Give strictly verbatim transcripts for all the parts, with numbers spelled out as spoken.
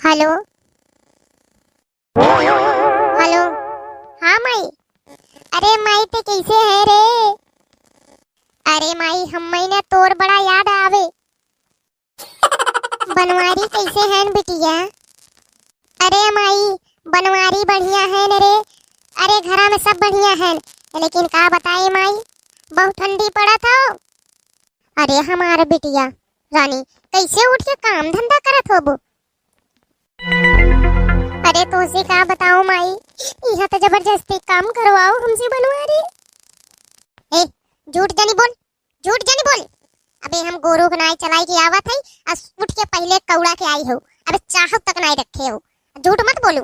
हेलो, हेलो, हाँ माई। अरे माई, ते कैसे है रे? अरे माई, हम्मई ना तोर बड़ा याद आवे। बनवारी कैसे हैं बिटिया? अरे माई, बनवारी बढ़िया हैं रे। अरे घरा में सब बढ़िया हैं, लेकिन का बताई माई, बहुत ठंडी पड़त हौ। अरे हमार बिटिया रानी, कैसे उठ के काम धंधा करत होबू? अरे तोहसे का बताओ माई, इहाँ तो जबरदस्ती काम करवाओ हमसे बनवारी। ए, झूठ जनी बोल, झूठ जनी बोल। अबे हम गोरू के नाई चलाई के आवत हई, अस उठ के पहिले कौड़ा के आई हो। अबे चाहत तक नाई रखे हो, झूठ मत बोलू।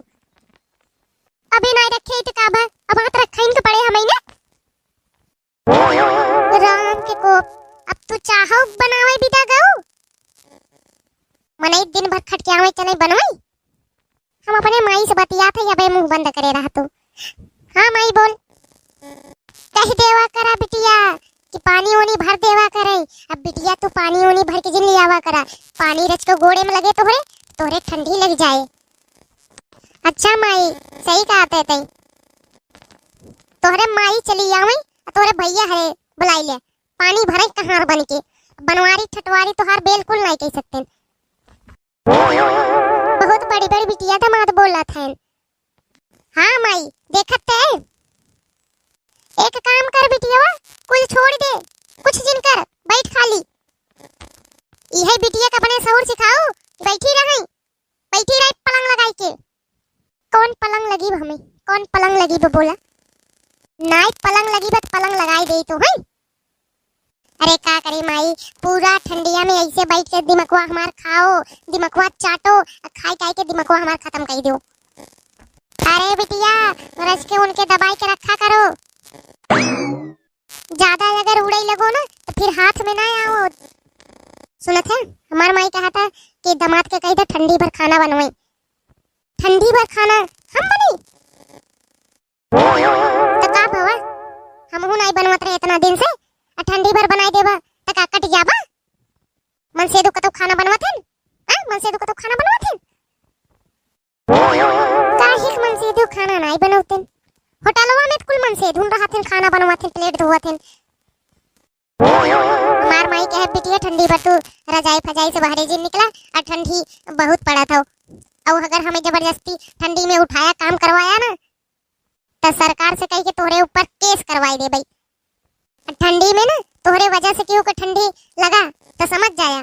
अबे नाई रखे तो का बा, अब हाथ रखाइन के पड़े हमई ना। राम के कोप, अब तू चाहो बनावे बिदा गऊ? मनई दिन भर खट के आवे चले बनवाई। हम अपने माई से बतियात हई, अबे मुंह बंद करे रह तू। हाँ माई बोल। कह देवा करा बिटिया कि पानी ओनी भर देवा करे। अब बिटिया तू पानी ओनी भर के जिन लियावा करा, पानी रच के गोड़े में लगे तोहरे, तोहरे ठंडी लग जाए। अच्छा माई, सही कहत है तई। तोहरे माई चली आवे, तोहरे भैया हरे बुलाई ले, पानी भरे कहार बन के। बनवारी ठटवारी तोहार बिल्कुल नहीं कह सकते। बहुत बड़ी बड़ी बिटिया दामाद बोलत हैं। हाँ माई, देखत ते। एक काम कर बिटिया, कुल छोड़ दे, कुछ जिन कर, बैठ खाली। इहे बिटिया के अपने सहूर सिखाओ, बैठी रही, बैठी रही पलंग लगाई के। कौन पलंग लगी हमें, कौन पलंग लगी बोला? नाई पलंग लगी बस पलंग लगाई दे तो है। अरे का करी माई, पूरा ठंडिया में ऐसे बैठ के दिमकवा हमार खाओ, दिमकवा चाटो, आ खाई खाई के दिमकवा हमार खत्म कर दो। अरे बिटिया, रच के उनके दबाई के रखा करो। ज्यादा अगर उड़ई लगो ना तो फिर हाथ में ना आओ। सुनत है, हमार माई कहा था कि दामाद के कही था ठंडी भर खाना बनवाई। ठंडी भर खाना हम बनी? तो का भवा, हमहू नाई बनवत रहे इतना दिन से, आ ठंडी भर बनाई देबा तो का कट जाबा? मनसेधू कतौ खाना बनवत हन? हाँ, मनसेधू कतौ खाना बनवत हन? काहे के मनसेधू खाना नाई बनवत हन? होटलवा में तो कुल मनसेधू रहत हन, खाना बनवत हन, प्लेट धोवत हन। हमार माई कहे, "बिटिया, ठंडी बा, तू रजाई फजाई से बाहरे जिन निकला, आ ठंडी बहुत पड़त हौ। अउ अगर हमें जबरदस्ती ठंडी में उठाया, काम करवाया ना, त सरकार से कहि के तोहरे ऊपर केस करवाई देबई। आ ठंडी में ना तोहरे वजह से केहू के ठंडी लगा, त समझ जाया,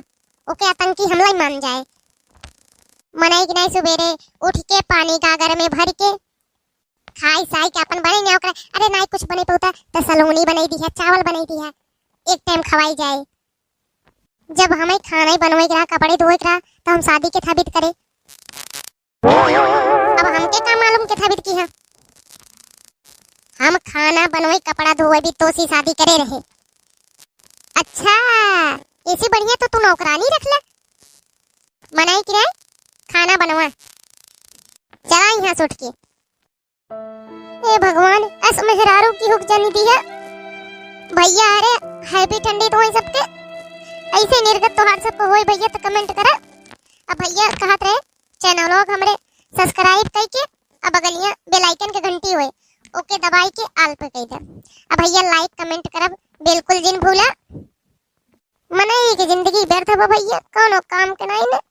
ओके आतंकी हमला ही मान जाए।" मनई के नाई सुबेरे उठ के पानी गागर में भर के खाई साई के अपन बने न्याव करे। अरे नाई कुछ बने पउता त सलोनी बनाई दिहा, चावल बनाई दिहा, एक टाइम खवाई जाए। जब हमें खाना ही बनवाई के रहा, कपड़े धोए के रहा, तो हम शादी के थाबित करे। अब हमके का मालूम के थाबित किहा? हम खाना बनवाई, कपड़ा धोए भी तो सी शादी करे रहे। अच्छा, ऐसी बढ़िया तो तू नौकरानी रख ले। मनई की रहे, खाना बनवा। चला यहाँ से उठ के। ए भगवान, अस मेहरारू की हुक जनी दिया। भैया, अरे, happy ठंडी तो होई सबके। ऐसे निर्गत तोहार सबको होई भैया, तो comment करा। अब भैया कहत रहे, channel लोग हमरे subscribe कई के, अब बगलिया bell icon के घंटी होए, ओके दबाई के all पे कई दे। अब भैया, like comment करब बिल्कुल जिन भूला। मनई के जिंदगी व्यर्थ बा भैया, कौनो काम के नाई ने।